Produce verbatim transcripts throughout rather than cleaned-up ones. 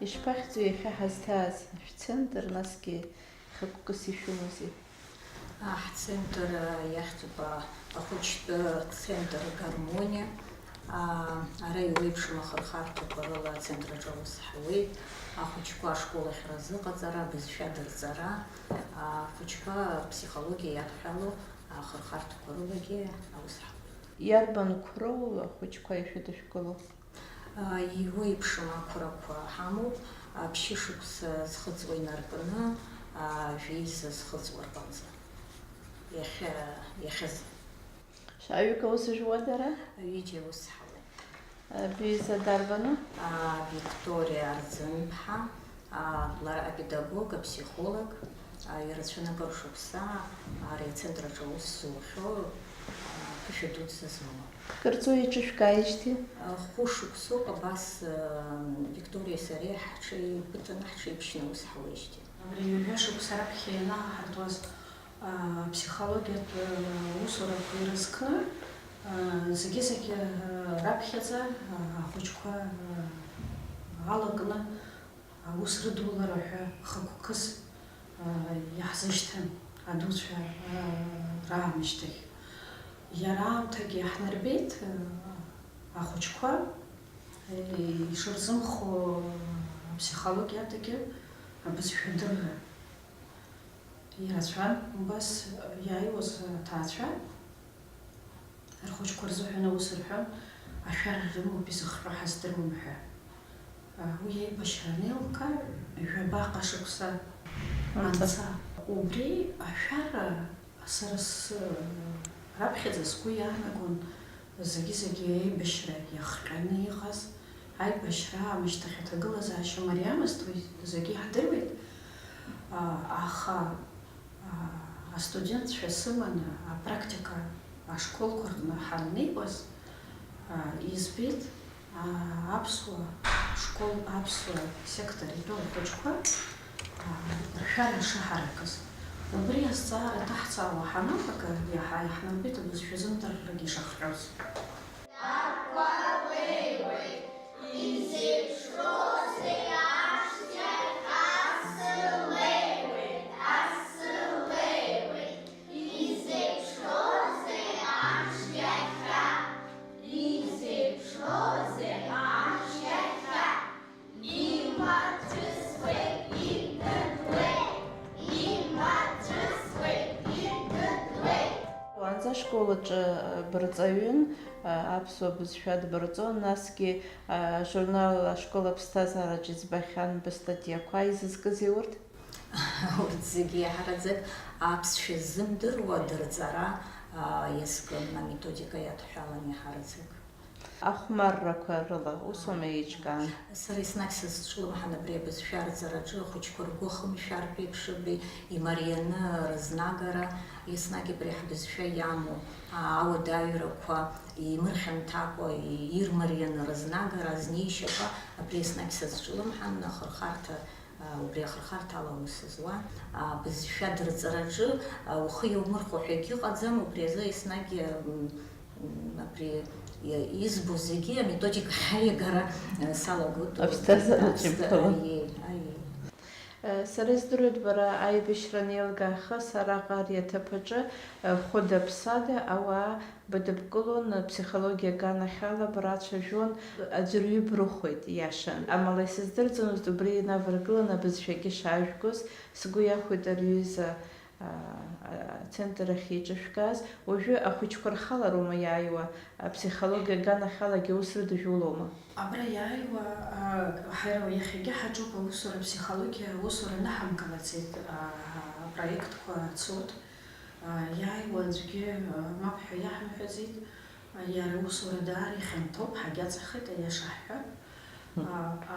Ишԥахьӡу иахьа ҳазҭааз шәцентр, насгьы хықәкыс ишәымоузеи? Ҳцентр иахьӡуп ахәыҷтәы центр Гармониа. Ара еиуеиԥшым ахырхарҭақәа рыла ацентр аҿы аус ҳауеит. Ахәыҷқәа ашкол ахь разыҟаҵара, абызшәа дырҵара, ахәыҷқәа аԥсихологиа иадҳәалоу ахырхарҭақәа рылагьы аус ҳауеит. Иарбан қәроу ахәыҷқәа ишәыдышәкыло? Еиуеиԥшым ақәрақәа ҳамоуп, ԥшьышықәса зхыҵуа инаркны, жәеиза зхыҵуа рҟынӡа. Иахьа, иахьазы. Шәаҩык аус жәуа дара? Ҩыџьа аус ҳауеит. Бҩыза дарбану? Викториа Арӡынԥҳа, лара апедагог, апсихолог, ирацәаны акыр шықәса ари ацентр аҿы аус зухьоу, ԥышәа дуӡӡа змоу. Кырҵуа иҿышәкааижьҭеи? Хәышықәсоуп абас Викториеи сареи ҳҽеибыҭаны, ҳҽеиԥшьны аус ҳауеижьҭеи. Абри ҩажәа шықәса раԥхьа ианааҳартуаз, аԥсихологиатә усурақәа ирызкны, зегьы-зегьы раԥхьаӡа ахәыҷқәа алакны аус рыдулара ҳәа хықәкыс иаҳзышьҭан адуцәа раамышьҭахь. Иара аамҭагьы иаҳнарбеит ахәыҷқәа ишырзымхо аԥсихологиа адагьы абызшәа адырра. Ирацәан убас иааиуаз аҭаацәа, рхәыҷқәа рзыҳәан аус рҳәон, ашәара рымоуп, изыхҟьо ҳаздыруам ҳәа. Уи аибашьра анеилка, жәабаҟа шықәса анца, убри ашәара сара с-, раԥхьаӡа сгәы иаанагон, зегьы-зегьы аибашьра иахҟьаны иҟаз, аибашьра аамышьҭахь аҭагылазаашьа мариамызт, уи зегьы иаҳдыруеит, а, аха, а, астудентцәа сыманы апрактика ашколқәа рҟны ҳаннеиуаз, а, избеит, аа, аԥсуа школ, аԥсуа сектор итәоу ахәыҷқәа, аа, ршәара шаҳаракыз. Убри азҵаара ҭаҳҵаауа ҳаналага, иаҳа иаҳнарбеит абызшәа зымдыррагьы ишахҟьоз. Уаанӡа ашкол аҿы бырҵаҩын, аԥсуа бызшәа дбырҵон, насгьы ажурнал Ашкол аԥсҭазаараҿ избахьан быстатиақәа, изызкызеи урҭ? Урҭ зегьы иаҳараӡак аԥсшәа ззымдыруа дырҵара иазкын, аметодика иадҳәалан иаҳараӡак. Ахәмаррақәа рыла усума еиҿкаан? Сара еснагь сазҿлымҳан абри абызшәа арҵараҿы ахәыҷқәа ргәы ахымшәартә еиԥш абри имарианы рызнагара, еснагь абри ҳбызшәа иамоу ауадаҩрақәа имырхьанҭакәа ирмарианы рызнагара азнеишьақәа абри еснагь сазҿлымҳан ахырхарҭа Убри ахырхарҭала аус зуа, абызшәа дырҵараҿы ухы иаумырхәо ҳәа егьыҟаӡам, убри азы еснагь абри избо зегьы аметодикахь аиагара салагоит. Аԥсҭазаараҿы ибҭалон. Сара издыруеит, бара аибашьра анеилга аахыс араҟа ари аҭыԥ аҿы хәыда-ԥсада ауаа Быдыбкылон, аԥсихологиа аганахьала брацәажәон, аӡәырҩы брыхәеит, иашан. Амала исыздырӡомызт убри инаваргыланы абызшәагьы шаажәгоз, сгәы иахәеит ари аҩыза, аа, ацентр ахь еиҿышәкааз. Уажәы ахәыҷқәа рхала роума иааиуа, аԥсихологиа аганахьалагьы аус рыдыжәулома? Абра иааиуа, аа, ҳара иахьагьы ҳаҿуп аусура, аԥсихологиа аусура анаҳамкылаӡеит, аа, апроектқәа цоит. Иааиуа аӡәгьы мап ҳәа иаҳамҳәаӡеит, иара аусура даара ихьанҭоуп, ҳагьаҵахеит, аиаша ҳҳәап.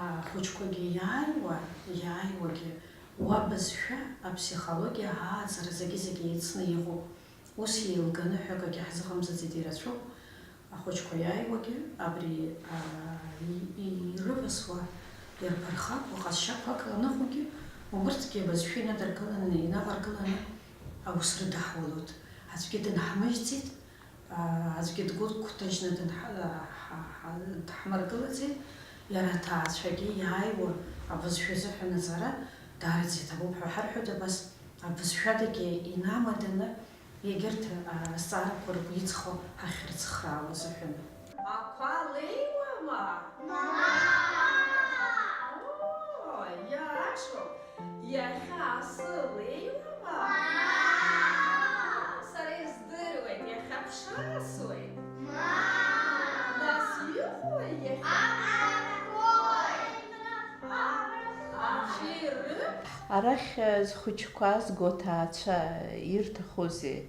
Ахәыҷқәагьы иааиуа, иааиуагьы уа бызшәа, аԥсихологиа ааӡара зегьы-зегьы еицны иҟоуп. Ус еилганы ҳәа акгьы ҳзыҟамҵаӡеит, ирацәоуп. Ахәыҷқәа иааиуагьы абри, аа, и-, и-, ирывасуа, ирԥырхагоу ҟазшьақәак аныҟоугьы, убырҭгьы абызшәа инадыркыланы, инаваргыланы аус рыдаҳулоит. Аӡәгьы дынҳмыжьӡеит, аа, аӡәгьы дгәы дгәҭажьны дынҳ-, ҳа-, ҳа-, дҳмыргылаӡеит. Иара аҭаацәагьы иааиуа абызшәа азыҳәан аҵара даараӡа иҭабуп ҳәа ҳарҳәоит абас, абызшәадагьы инамаданы егьырҭ, а, азҵаарақәа ргәы иҵхо ҳахьрыцхраауа азыҳәан. Ақәа леиуама? Мап! Оо, иашоуп! Иахьа асы леиуама? Мап! Сара издыруеит, иахьа ԥшасуеит. Мап! Нас иҟои иахьа? Арахь, а, зхәыҷқәа азго аҭаацәа ирҭахузеи?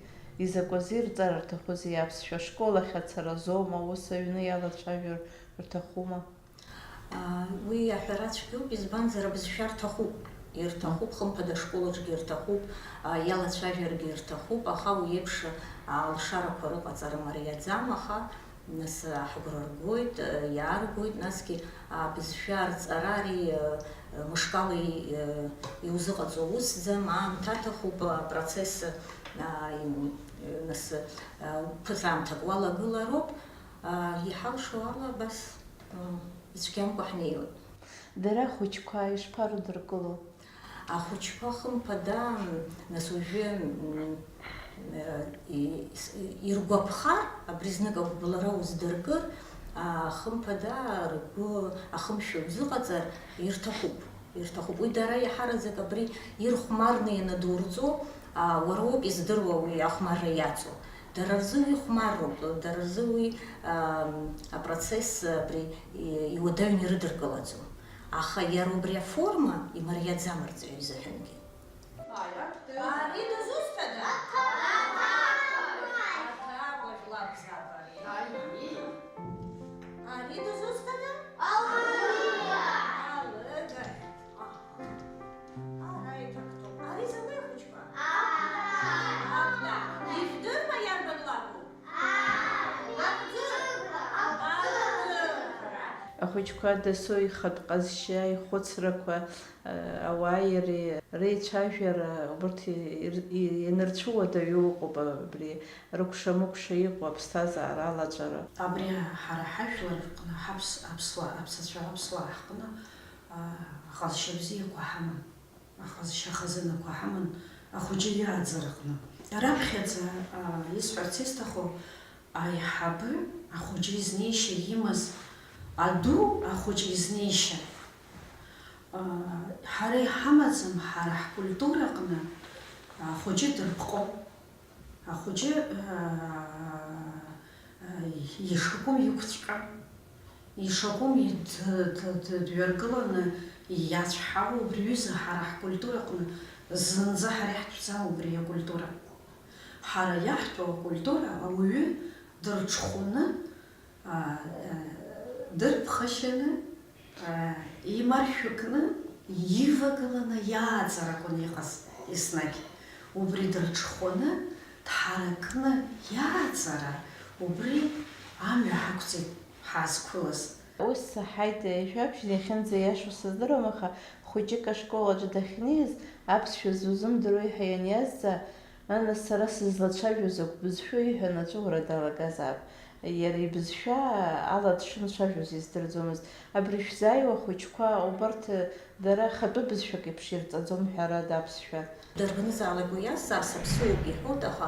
Изакәазы ирҵар рҭахузеи? Аԥсшәа ашкол ахь ацара азоума, ус аҩны иалацәажәар рҭахума? А, уи аҳәара цәгьоуп, избанзар, абызшәа рҭахуп. Ирҭахуп, хымԥада, ашколаҿгьы ирҭахуп, а, иалацәажәаргьы ирҭахуп, аха уи еиԥш, а, алшарақәа рыҟаҵара мариаӡам, аха, нас, а, ҳгәра ргоит, а, иааргоит, насгьы, а, абызшәа арҵара ари, а, а, мышкала и-, а, иузыҟаҵо усӡам, аамҭа аҭахуп, а, апроцесс, а, им-, нас, а, ԥыҭраамҭак уалагылароуп, а, иҳалшо ала абас. Ицәгьамкәа ҳнеиуеит. Дара ахәыҷқәа ишԥарыдыркыло? Ахәыҷқәа, хымԥада, нас уажәы, м, э, и-, с-, иргәаԥхар, абри знык агәыбылра уздыркыр, а, хымԥада, ргәы ахымшәа узыҟаҵар, ирҭахуп, ирҭахуп. Уи дара иаҳараӡак абри ирхәмарны ианадурҵо, а, уара уоуп издыруа уи ахәмарра иаҵоу. Дара рзы уи хәмарроуп, дара рзы уи, ам, апроцесс абри и-, иуадаҩны ирыдыркылаӡом. Аха иара убри аформа имариаӡам арҵаҩы изыҳәангьы. Ари дызусҭада? Аҭакәажә лакәзаап ари. Ари дызусҭада? Алыгажә. Аҳа. Ара иҭактәуп. Ари закәи ахәыҷқәа? Акта. Ижәдырма иарбан лакәу? Ахәыҷқәа дасу ихатә ҟазшьа, ихәыцрақәа, ауааи иареи реицәажәара, убарҭ ир-, и-, ианырцәуадаҩу ыҟоуп абри, рыкәша-мыкәша иҟоу аԥсҭазаара алаҵәара. Абри ҳара ҳажәлар рҟны, ҳаԥс-, аԥсуа-, аԥсацәа, аԥсуаа ҳҟны, а, аҟазшьа бзиақәа ҳаман. Аҟазшьа хазынақәа ҳаман ахәыҷы иааӡараҟны. Раԥхьаӡа, аа, исҳәарц исҭаху, аиҳабы ахәыҷы изнеишьа имаз, аду ахәыҷы изнеишьа, аа, ҳара иҳамаӡам, ҳара ҳкультураҟны ахәыҷы дырԥҟоуп. Ахәыҷы, аа, ишакәым иқәҵәҟьа, ишакәым ид-, д-, д-, дҩаргыланы иацәҳауа убри аҩыза ҳара ҳкультураҟны зынӡа ҳара иаҳтәӡам убри акультура. Ҳара иаҳтәу акультура ауаҩы дырҽхәаны, аа, дырԥхашьаны, имаршәыкны, ивагыланы иааӡара акәын иҟаз еснагь. Убри дырҽхәаны, дҳаракны иааӡара, убри амҩа ҳақәҵеит ҳаазқәылаз. Ус саҳаит, ижәабжь иахьынӡаиашоу сыздыруам, аха хәыҷык ашкол аҿы дахьнеиз, аԥсшәа зузымдыруеи ҳәа ианиазҵаа, Нас сара сызлацәажәо закә бызшәоу иҳәан аҵәыуара далагазаап. Иара ибызшәа ала дшымцәажәоз издырӡомызт. Абри шәзааиуа ахәыҷқәа, убарҭ дара хатәы бызшәак еиԥш ирҵаӡом, ҳәарада, аԥсшәа. Дарбанызаалак уи иазҵаар саԥсуоуп иҳәоит, аха,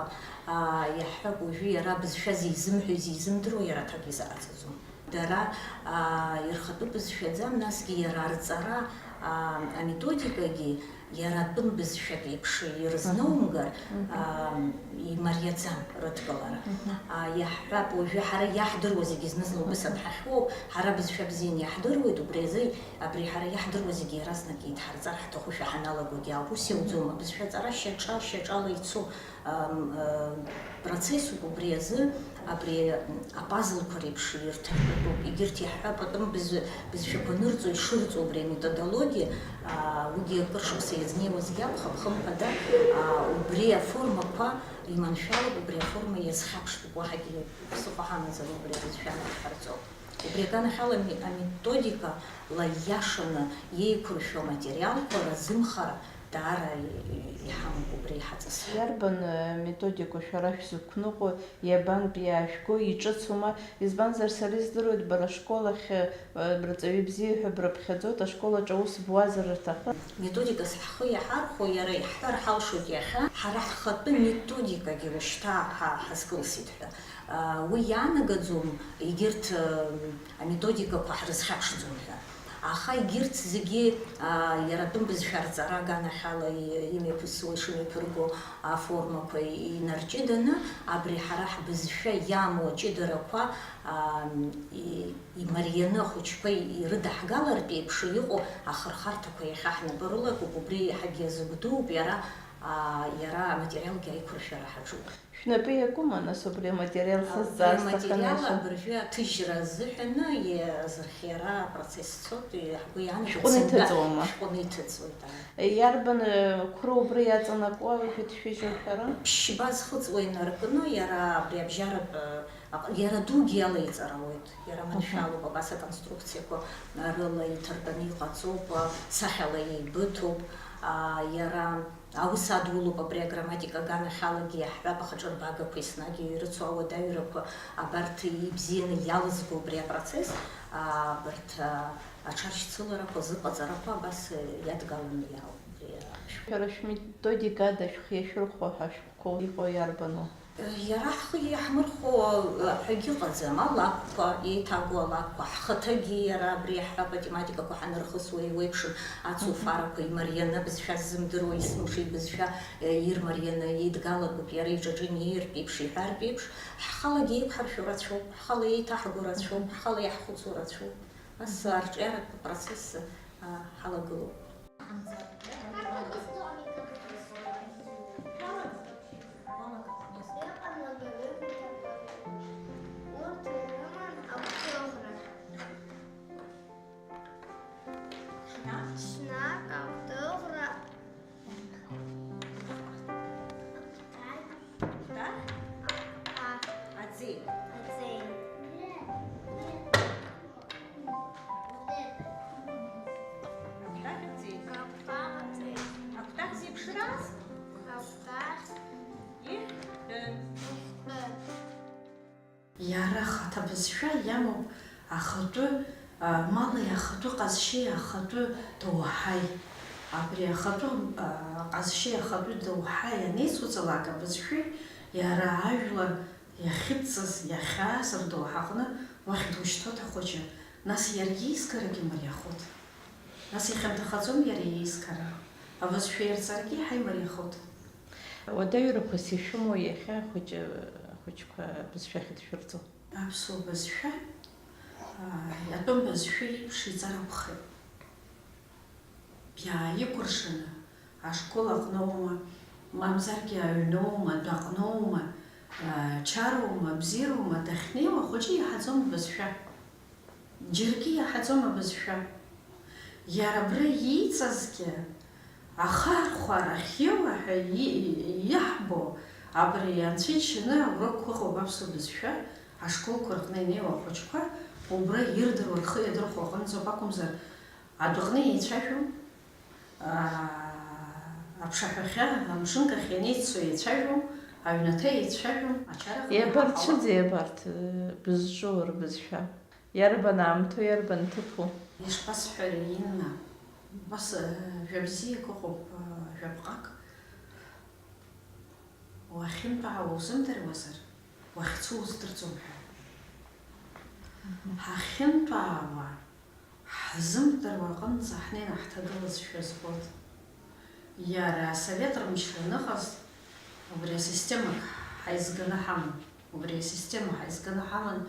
аа, иаҳҳәап, уажәы иара абызшәа зизымҳәо, изизымдыруа иара аҭак изаҟаҵаӡом. Дара, аа, ирхатәы бызшәаӡам, насгьы иара арҵара, аа, аметодикагьы иара атәым бызшәак еиԥш ирызнаумгар, Мгм. аа, имариаӡам рыдкылара. Мгм. Аа, иаҳҳәап, уажәы ҳара иаҳдыруа зегьы зны-зынла убыс анҳахьоу, ҳара бызшәа бзианы иаҳдыруеит, убри азы абри ҳара иаҳдыруа зегьы иаразнак еидҳарҵар ҳҭахушәа ҳаналагогьы ауп. Ус иауӡом, абызшәа аҵара шьаҿа, шьаҿала ицо, ам, а, процессуп, убри азы абри апазлқәа реиԥш ирҭартәатәуп, егьырҭ иаҳҳәап, атәым быз-, бызшәақәа нырҵо ишырҵо убри аметодологиа, а, уигьы акыр шықәса иазнеиуазгьы акәхап, хымԥада, а, убри аформақәа иманшәалоуп, убри аформа иазхьаԥштәуп, уаҳагьы ԥсыхәа ҳамаӡам убри абызшәа анадҳарҵо. Убри аганахьала ами-, аметодикала иашаны иеиқәыршәо аматериалқәа разымхара Даара иҳамоуп убри иҳаҵасуа. Иарбан методика шәара шәзықәныҟәо, иабантәи иаажәго, иҿыцума? Избанзар, сара издыруеит, бара ашкол ахь рҵаҩы бзиа ҳәа брыԥхьаӡоит, ашкол аҿы аус буазар рҭахын. Методикас ҳхы иаҳархәо, иара иаҳҳәар ҳалшоит иахьа, ҳара ҳхатәы методикагьы уажәшьҭа ҳа-, ҳазкылсит ҳәа. Уи иаанагаӡом, егьырҭ аметодикақәа ҳрызхьаԥшӡом ҳәа. Аха егьырҭ зегьы, иара атәым бызшәа рҵара аганахьала имҩаԥысуа, ишымҩаԥырго аформақәа инарҷыданы, абри ҳара ҳбызшәа иамоу аҷыдарақәа имарианы ахәыҷқәа ирыдаҳгалартә еиԥш иҟоу ахырхарҭақәа иахьа ҳнапы рылакуп, убри еиҳагьы иазыгәдууп, иара, иара аматериалгьы аиқәыршәара ҳаҿуп. Шәнапы иакума, нас, убри аматериал сазҵаар сҭахын, Аиша? Абри аматериал абыржәы аҭыжьра азыҳәаны азырхиара апроцесс цоит, ҳгәы иаанагоит. Шәҟәны иҭыҵуама? Шәҟәны иҭыҵуеит, ааи. Иарбан қәра убри иаҵанакуа шәыҭшәыжьуа шәара? Ԥшьба зхыҵуа инаркны, иара абри абжьаратә, аҟ-, иара дугьы иалеиҵар ауеит, иара маншәалоуп, абас аконструкциақәа рыла иҭартәаны иҟаҵоуп, сахьала еибыҭоуп, иара Аус адулоуп абри аграмматика аганахьалагьы иаҳҳәап, ахаҿырбагақәа еснагь ирыцу ауадаҩрақәа, абарҭ ибзианы иалызго убри апроцесс, абарҭ аҽаршьцыларақәа, зыҟаҵарақәа абас иадгаланы иаауп абри ашәҟәы. Шәара шәметодика ада шәхы иашәырхәо ҳәа ашәҟәқәа иҟоу иарбану? Иара ҳхы иаҳмырхәо ҳәагьы ыҟаӡам, алакәқәа, еиҭагоу алакәқәа, ҳхаҭагьы иара абри иаҳҳәап, атематикақәа ҳанырхысуа еиуеиԥшым, ацуфарақәа имарианы абызшәа ззымдыруа есымша ибызшәа ирмарианы еидгалатәуп, иара иҿаҿы инеиртә еиԥш, иҳәартә еиԥш, ҳхалагьы еиқәҳаршәо рацәоуп, ҳхала еиҭаҳго рацәоуп, ҳхала иаҳхәыцуа рацәоуп. Ас арҿиаратә процесс ҳалагылоуп. Иҟан агәыӷра. Урҭ ирыман агәыӷра. Ҽнак агәыӷра. Акәтаӷь. Акәтаӷь. Аӡеи. Аӡеи. Акәтаӷь аӡеи. Акәтаӷь аӡеи. Акәтаӷь зеиԥшраз? Акәтаӷь. Ихтын. Ихтын. Иара ахаҭа бызшәа иамоуп ахатәы, а, мали ахатәы ҟазшьеи ахатәы доуҳаи. Абри ахатәы, а, ҟазшьеи ахатәы доуҳаи анеицуҵалак абызшәеи иара ажәлар иахьыдҵаз, иахьааз рдоуҳаҟны уахь душьҭуеит ахәыҷы, нас иаргьы еизгарагьы мариахоит. Нас ихьанҭахаӡом иара иеизгара, абызшәа ирҵарагьы иаҳа имариахоит. Ауадаҩрақәас ишәымоу иахьа ахәыҷы, ахәыҷқәа бызшәа ахьыдшәырҵо? Аԥсуа бызшәа, аа, атәым бызшәа еиԥш иҵар акәхеит. Иааикәыршаны, ашкол аҟноума, мамзаргьы аҩноума, адәаҟноума, аа, чароума, бзиароума, дахьнеиуа ахәыҷы иаҳаӡом абызшәа. Џьаргьы иаҳаӡом абызшәа. Иара абра ииҵазгьы, ахархәара ахьиуа ҳәа и-, иаҳбо, абри анцәа иџьшьаны аурокқәа ыҟоуп аԥсуа бызшәа, ашколқәа рҟны инеиуа ахәыҷқәа убра ирдыруа, рхы иадырхәо аҟынӡоуп акәымзар, адәаҟны еицәажәом, аа, аԥшаҳәахьы, амшынкахь ианеиццо еицәажәом, аҩнаҭа еицәажәом, ачара аҟны иҳаҳауа. Иабарцәыӡи абарҭ, э, бызҿу рбызшәа? Иарбан аамҭоу, иарбан ҭыԥу? Ишԥасҳәари, Инна, убас, э, жәа бзиак ыҟоуп, э, жәаԥҟак. Уахьынтәаауа узымдыруазар, уахьцо уздырӡом ҳәа. Ҳахьынтәаауа, ҳзымдыруа аҟынӡа ҳнеины ҳҭагылазшәа збоит. Иара асовет рымчра аныҟаз, убри асистема ҳаизганы ҳаман. Убри асистема ҳаизганы ҳаман,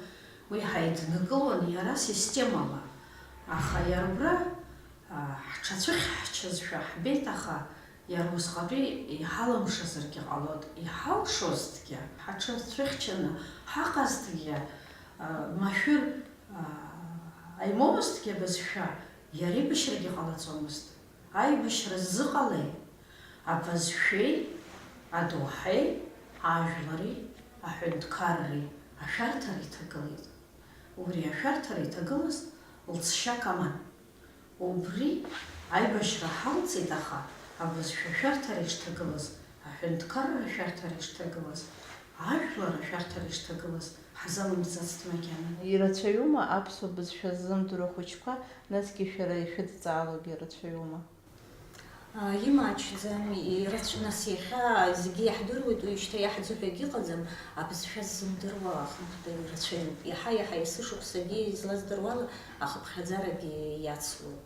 уи ҳаиднакылон иара системала. Аха иара убра, а, ҳҽацәыхьчазшәа ҳбеит, аха иара усҟатәи иҳалымшазаргьы ҟалоит, иҳалшозҭгьы, ҳаҽацәыхьчаны ҳаҟазҭгьы, а, машәыр, а, аимоузҭгьы абызшәа, иара ибашьрагьы ҟалаӡомызт. Аибашьра ззыҟалеи? Абызшәеи, адоуҳеи, ажәлари, аҳәынҭқарреи ашәарҭара иҭагылеит. Убри ашәарҭара иҭагылаз лҵшьак аман. Убри аибашьра ҳалҵит, аха Абызшәа ашәарҭара ишҭагылаз, аҳәынҭқарра ашәарҭара ишҭагылаз, ажәлар ашәарҭара ишҭагылаз ҳзаламҵацт макьана. Ирацәаҩума аԥсуа бызшәа ззымдыруа ахәыҷқәа, насгьы шәара ишәыдҵаалогьы рацәаҩума? Имаҷӡам, ирацә-, нас иахьа зегьы иаҳдыруеит, уи шьҭа иаҳӡо ҳәа егьыҟаӡам, абызшәа ззымдыруа ахымԥада ирацәаҩуп. Иаҳа-иаҳа есышықәсагьы излаздыруала ахыԥхьаӡарагьы иацлоит.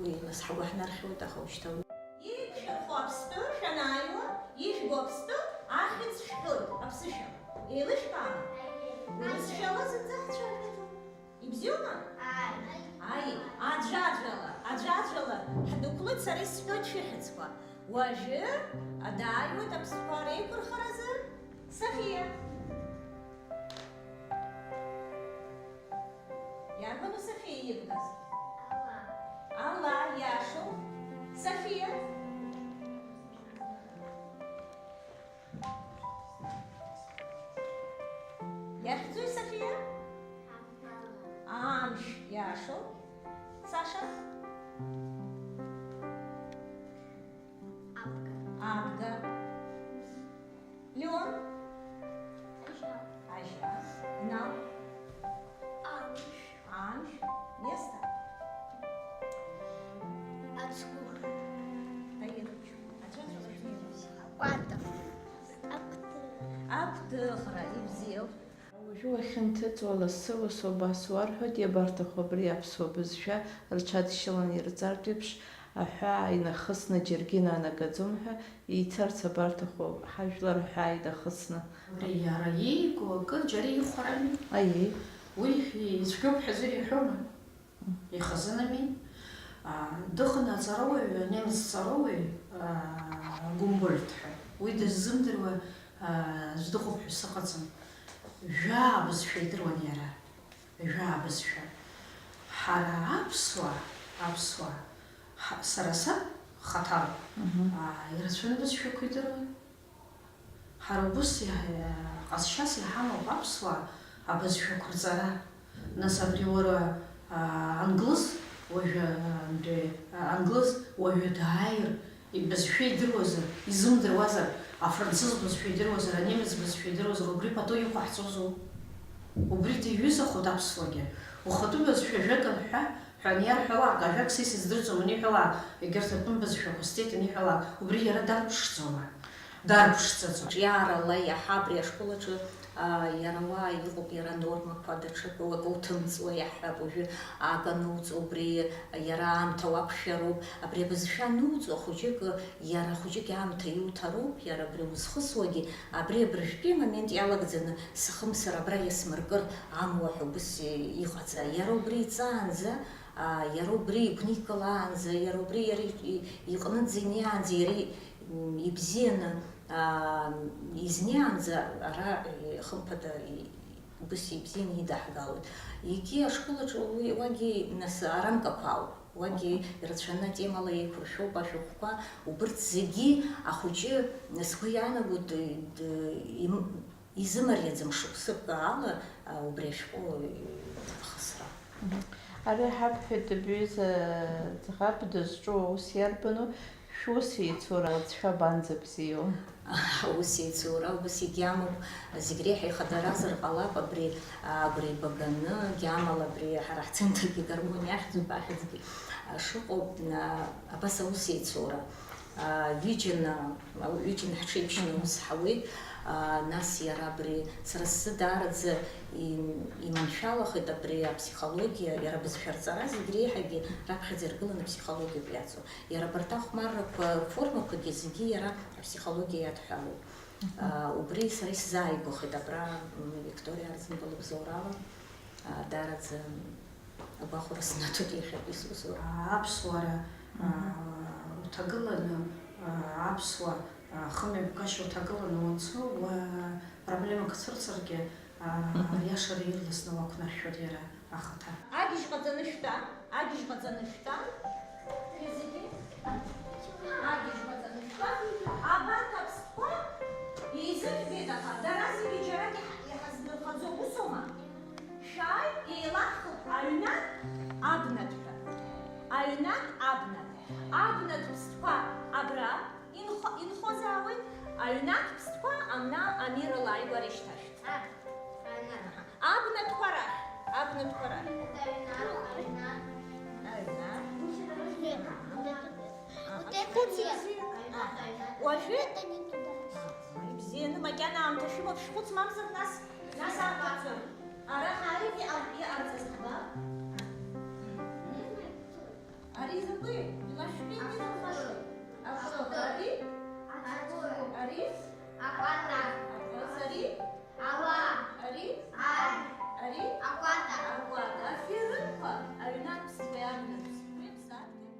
Уи нас ҳгәы ҳнархьуеит, аха ушьҭа уи. Иқәшәырхо Аԥстәы шәанааиуа, ижәбо Аԥстәы ахьӡ шәҳәоит, аԥсышәа. Еилышәкаама? Урысшәала зынӡа ҳцәажәаӡом. Ибзиоума? Ааи. Ааи, аӡәаӡәала, аӡәаӡәала ҳдәықәлоит, сара исҳәоит шәыхьӡқәа. Уажәы дааиуеит аԥсҭҳәа реиқәырхаразы Сафиа. Иарбану Сафиа ибгаз? Ала. Ала, иашоуп. Сафиа. Иахьӡуи, Сафиа? Амш, иашоуп. Саша? Абга. Абга. Леон? Ажьа. Ажьа. Инал? Амш. Амш. Нестор? Ацгәы. Таир. Аӡәаӡәала шәнеиуеит. Кәата. Акәты. Акәтыӷра, ибзиоуп. Уажәы уахьынҭыҵуа лассы-лассы убас уарҳәоит, иабарҭаху абри аԥсуа бызшәа рҽадшьыланы ирҵартә еиԥш, аҳәаа инахысны џьаргьы инанагаӡом ҳәа, еицарц абарҭаху ҳажәлар аҳәаа инахысны. Абри иара иику акы џьара ихәарами? Аиеи. Уи ицәгьоуп ҳәа аӡәыр иҳәома? Ихазынами? Аа, дыҟан аҵарауаҩ, анемец ҵарауаҩ, аа, Гумбольдт ҳәа. Уи дыззымдыруа, аа, аӡә дыҟоуп ҳәа сыҟаӡам. Жәаа бызшәа идыруан иара. Жәаа бызшәа. Ҳара аԥсуаа, аԥсуаа, ҳа-, сара саб хаҭала, аа, ирацәаны бызшәақәа идыруан. Ҳара убыс иаҳ-, ҟазшьас иҳамоуп аԥсуаа абызшәақәа рҵара. Нас абри уара, аа, англыз уажәы, аа, англыз уаҩы дааир, ибызшәа идыруазар, изымдыруазар, афранцыз бызшәа идыруазар, анемец бызшәа идыруазар, убри пату иқәаҳҵозу? Убри диҩызахоит аԥсуагьы. Ухатәы бызшәа ажәак анҳәа, ҳәа аниарҳәалак, ажәак са исыздырӡом аниҳәалак, егьырҭ атәым бызшәақәа сҵеит аниҳәалак, убри иара дарԥшӡома? Дарԥшӡаӡом. Ҿиарала иаҳа абри ашкол аҿы, аа, иара уа иҟоуп, иара анормақәа даҽакы уакы уҭымҵуа иаҳҳәап, уажәы акы ануҵо, убри иара аамҭа уақәшәароуп. Абри абызшәа ануҵо, хәыҷык, иара хәыҷык аамҭа иуҭароуп, иара абри узхысуагьы, абри абыржәтәи амомент иалагӡаны сыхымсыр, абра иасмыркыр амуа ҳәа убыс иҟаҵа. Иара убри иҵаанӡа, аа, иара убри игәникылаанӡа, иара убри иара и-, и-, иҟынӡа инеиаанӡа, иара и-, м, ибзианы, аа, изнеиаанӡа ара, и-, хымԥада, и-, убыс ибзианы идаҳгалоит. Егьи ашкол аҿы уи, уагьы нас арамкақәа ауп, уагьы ирацәаны атемала еиқәыршәоуп ашәҟәқәа, убырҭ зегьы ахәыҷы, сгәы иаанаго, д-, д-, им-, изымариаӡам шықәсык ала, а, убри ашәҟәы ахысра. Мгм. Ари ҳабҳәеит, бҩыза ӡӷаб дызҿу аус иарбану, шәус еицура уаҵәшәа абанӡа бзиоу? Аус еицура убас егьамоуп, зегь реиҳа ихадаразар ҟалап, абри, а, агәра еибаганы, гьамала абри ҳара ҳцентргьы Гармониа ахьӡуп, ахьӡгьы, а, шыҟоу, а, абас аус еицура. Ҩыџьаны, ҩыџьаны ҳҽеиԥшьны аус ҳауеит. Нас иара абри сара сзы даараӡа и-, иманшәалахеит абри аԥсихологиа, иара абызшәа рҵара зегь реиҳагьы раԥхьаӡа иргыланы аԥсихологиоуп иаҵоу. Иара абарҭ ахәмаррақәа рформақәагьы зегьы иара аԥсихологиа иадҳәалоуп. Убри сара исзааигәахеит абра, м, Викториа Арӡынба лыбзоурала. Даараӡа агәахәара снаҭоит иахьатәи сусура. Аԥсуара, Мгм. Уҭагыланы, аԥсуа, хымҩаԥгашьа уҭагыланы уанцо, уа проблемак цәырҵыргьы, Мгм. Аиашара ирласны уақәнаршәоит иара ахаҭа. Агьежь ҟаҵаны шәтәа, агьежь ҟаҵаны шәтәа, шәи зегьы. Агьежь ҟаҵаны шәтәа. Абарҭ аԥстәқәа еизыжәбеит, аха дара зегьы џьарак иҳа-, иҳаздырхаӡом, усоума? Шәааи, еилаҳхып аҩнатә абнатә ҳәа. Аҩнатә абнатә. Аб- Абнатә ԥстәқәа абра инхо-, инхозаауеит, аҩнатә ԥстәқәа амна амирала ааигәара ишьҭашәҵа. Аб, аҩнатә. Абнатәқәа рахь, абнатәқәа рахь. Аҩнатә, аҩнатә. Аҩнатә. Аха, вот это вот. Уажәы? Это не туда. Ибзианы, макьана аамҭа шәымоуп, шәхәыц мамзар нас, нас аҟаҵоит. Ара ҳаит иҟа-, иҟарҵаз ҳбап. Ари закәи? Илашәҳәеит, илахашоит. Ари? Ари? Аҟәата. Ари? Ауа. Ари? Ар. Ари? Аҟәата. Аҟәата. Аферымқәа, аҩнатә ԥстәи абнатә ԥстәи ԥсадгьыл.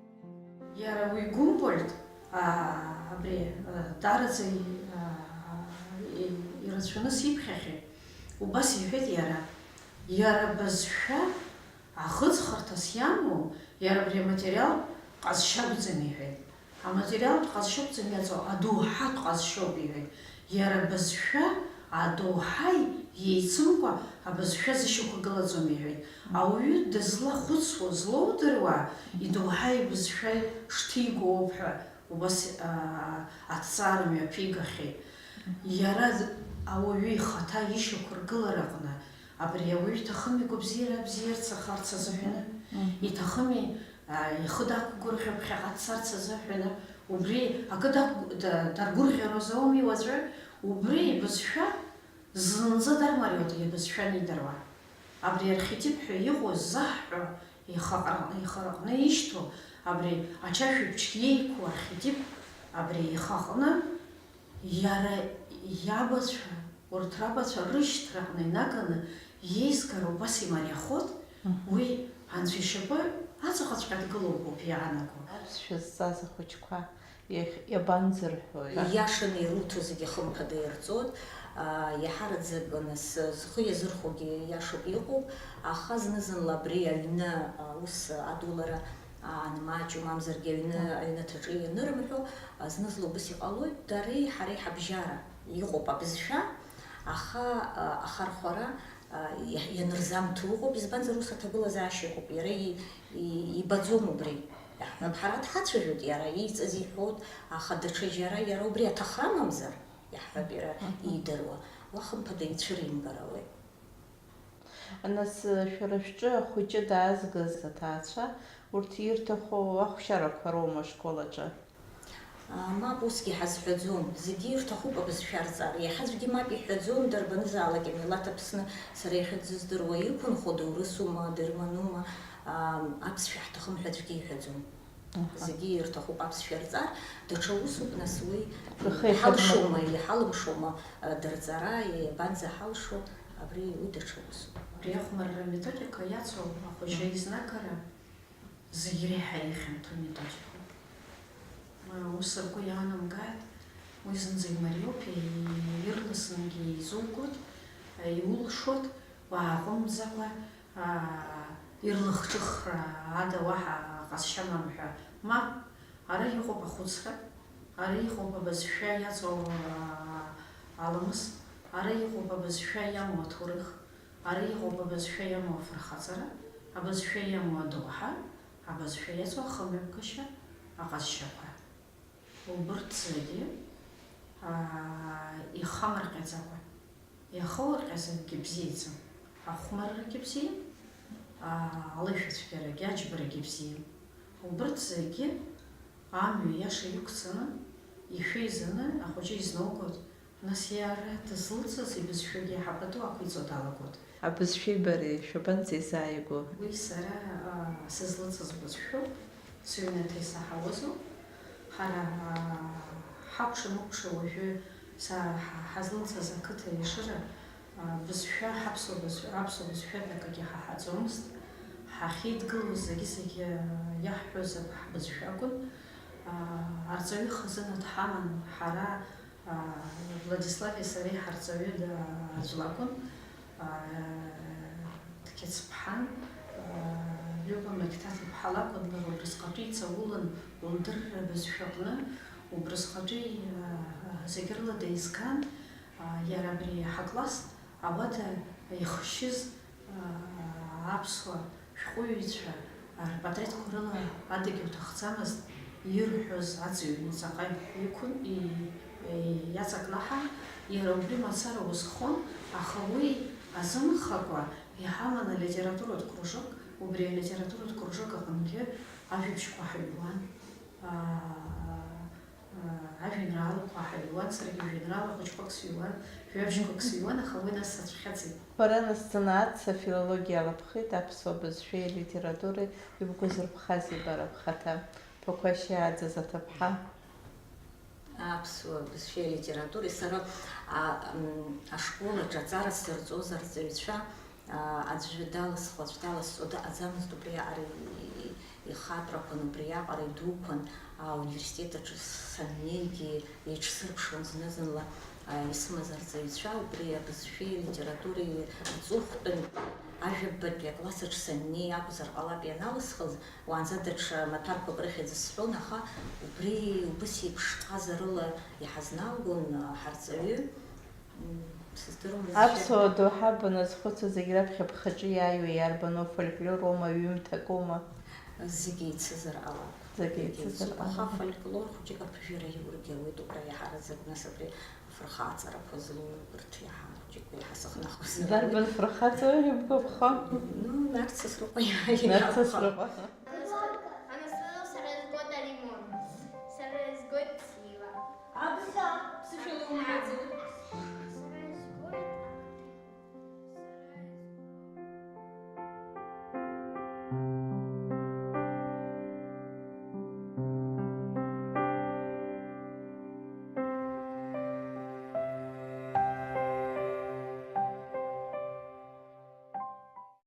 Иара уи Гумбольд, аа, абри, аа, даараӡа и-, аа, и-, ирацәаны сиԥхьахьеит. Убас иҳәеит иара, иара бызшәа Ахыҵхырҭас иамоу иара абри аматериалтә ҟазшьа акәӡам иҳәеит. Аматериалтә ҟазшьа акәӡам иаҵоу, адоуҳатә ҟазшьоуп иҳәеит. Иара абызшәа адоуҳаи иеицымкәа абызшәа зышьақәыргылаӡом иҳәеит. Ауаҩы дызлахәыцуа, злоудыруа, идоуҳаи ибызшәаи шҭигоу ауп ҳәа убас, аа, аҭҵаара мҩаԥигахьеит. Иара з-, ауаҩы ихаҭа ишьақәыргылараҟны Абри ауаҩы иҭахыми гәабзиара абзиарц ахарц азыҳәаны? Мгм. Иҭахыми, а, ихы дақәгәырӷьо ԥхьаҟа дцарц азыҳәаны? Убри акы дақәгә-, да-, даргәырӷьарозар ауми уаҵәы? Убри ибызшәа зынӡа дармариоуп, ибызшәа анидыруа. Абри архетип ҳәа иҟоу ззаҳҳәо, ихаҟра-, ихараҟны ишьҭоу, абри ачашәыбжь иеиқәу архетип, абри ихаҟны Иара иабацәа, урҭ рабацәа рышьҭраҟны инаганы иеизгара убас имариахоит, Мгм. уи Анцәа ишьапы аҵаҟаҵәҟьа дгылоуп ауп иаанаго. Аԥсшәа зҵаз ахәыҷқәа иахь-, иабанӡырҳәои? Ииашаны ируҭо зегьы хымԥада ирҵоит, аа, иаҳараӡак нас зхы иазырхәогьы иашоуп иҟоуп, аха зны-зынла абри аҩны, а, ус адулара Ан-, маҷу мамзаргьы аҩны, Мм. аҩнаҭаҿы ианырымҳәо, а, зны-зынла убас иҟалоит, дареи ҳареи ҳабжьара иҟоуп абызшәа, аха, а, ахархәара, а, иа-, ианырзамҭо ыҟоуп, избанзар, ус аҭагылазаашьа ыҟоуп, иара и-, и-, ибаӡом убри. Иаҳҳәап, ҳара дҳацәажәоит, иара ииҵаз иҳәоит, аха даҽа џьара иара убри аҭахра амамзар, иаҳҳәап, иара Мгм. иидыруа, уа хымԥада ицәыримгар ауеит. Нас, шәара шәҿы ахәыҷы даазгаз аҭаацәа, урҭ ирҭаху ахәшьарақәа роума ашкол аҿы? А, мап, усгьы ҳазҳәаӡом. Зегьы ирҭахуп абызшәа рҵар. Иаҳа аӡәгьы мап иҳәаӡом, дарбанызаалак амилаҭ Аԥсны сара иахьынӡаздыруа иқәынхо доурысума, дырманума, а, аԥсшәа ҳҭахым ҳәа аӡәгьы иҳәаӡом. Аҳа. Зегьы ирҭахуп аԥсшәа рҵар, даҽа усуп, нас уи Рхы иҳалшома, иҳаднакылоит. Иҳалымшома, а, дырҵара, иабанӡаҳалшо, абри уи даҽа усуп. Абри ахәмарра аметодика иацу ахәыҷы Мм. изнагара зегь реиҳа ихьанҭоу методикоуп. А, ус ргәы иаанамгааит, уи зынӡа имариоуп, и-, ирласынгьы изугоит, иулшоит, уааҟәымҵӡакәа, аа, ирлахҿыхра ада уаҳа ҟазшьа амам ҳәа. Мап, ара иҟоуп ахәыцра, ара иҟоуп абызшәа иаҵоу, аа, аламыс, ара иҟоуп абызшәа иамоу аҭоурых, ара иҟоуп абызшәа иамоу афырхаҵара, абызшәа иамоу адоуҳа, абызшәа иаҵоу ахымҩаԥгашьа, аҟазшьақәа. Убырҭ зегьы, аа, ихамырҟьаӡакәа, иахоурҟьаз акгьы бзиаӡам, ахәмаррагьы бзиам, аа, алеишәацәгьарагьы, аџьбарагьы бзиам. Убырҭ зегьы амҩа иаша иқәҵаны, ишәеизаны ахәыҷы изнаугоит, нас иара дызлыҵыз ибызшәагьы иаҳа пату ақәиҵо далагоит. Абызшәеи бареи шәабанӡеизааигәоу? Уи сара, аа, сызлыҵыз бызшәоуп, сыҩнаҭа исаҳауазоуп. Ҳара, аа, ҳакәша-мыкәша уажәы са-, ҳа-, ҳазлыҵыз ақыҭа Ешыра, аа, бызшәа, ҳаԥсуа бызшәа, аԥсуа бызшәа ҳәа акгьы ҳаҳаӡомызт. Ҳахьеидгылоз зегьы-зегьы, аа, иаҳҳәоз ҳбызшәа акәын. Аа, арҵаҩы хазына дҳаман, ҳара, Владислави сареи ҳарҵаҩы аӡә лакәын, Қьецԥҳан, Лиуба Мақьҭаҭ-иԥҳа лакәын, лара убрысҟатәи иҵаулан лдырра абызшәаҟны, убрысҟатәи зегь рыла деизган, иара абри ҳакласс ауада ихшьыз аԥсуа шәҟәыҩҩцәа рпатреҭқәа рыла адагьы уҭахӡамызт, ирҳәоз аҵыҩ наҵаҟа иқәын, и-, и-, иаҵакнаҳан, иара убри мацара узхон, аха уи азымхакәа иҳаман алитературатә кружок, убри алитературатә кружок аҟынгьы ажәабжьқәа ҳаҩуан, аа, аа, ажәеинраалақәа ҳаҩуан, саргьы жәеинраала хәыҷқәак сыҩуан, жәабжьқәак сыҩуан, аха уи нас сацәхьаҵит. Бара нас занааҭс афилологиа алаԥхит, аԥсуа бызшәеи алитературеи, ибгәазырԥхазеи бара бхаҭа? Ԥақәашь иааӡаз аҭыԥҳа. Аԥсуа бызшәеи алитературеи сара, а, м, ашкол аҿы аҵара сзырҵоз арҵаҩцәа, а, аӡәы далысхуа, аӡә даласҵо дыҟаӡамызт, убриаҟара и-, и-, ихатрақәан, убриаҟара идуқәан, а, ауниверситет аҿы саннеигьы еиҿсырԥшуан зны-зынла, а, исымаз арҵаҩцәа, убри абызшәеи алитературеи аҵыхәтәантә ажәабатәи акласс аҿы саннеи акәзар ҟалап ианалысхыз, уаанӡа даҽа маҭәарқәак рыхьӡ сҳәон, аха убри убыс еиԥш ҟазарыла иҳазналгон, ҳарҵаҩы, м, сыздыруам. Аԥсуа доуҳа баназхәыцуа зегь раԥхьа бхаҿы иааиуа иарбану, фольклорума, ҩымҭакума? Зегь еицызар ҟалап. Зегь еицызар ҟалап. Аха фольклор хәыҷык аԥыжәара иургьы ауеит убра иаҳараӡак, нас абри афырхаҵарақәа злоу урҭ иаҳа хәыҷык еиҳа сыхнахуазар. Дарбан фырхаҵа ибгәаԥхо? Ну, Нарҭ Сасрыҟәа иаҳа. Нарҭ Сасрыҟәа.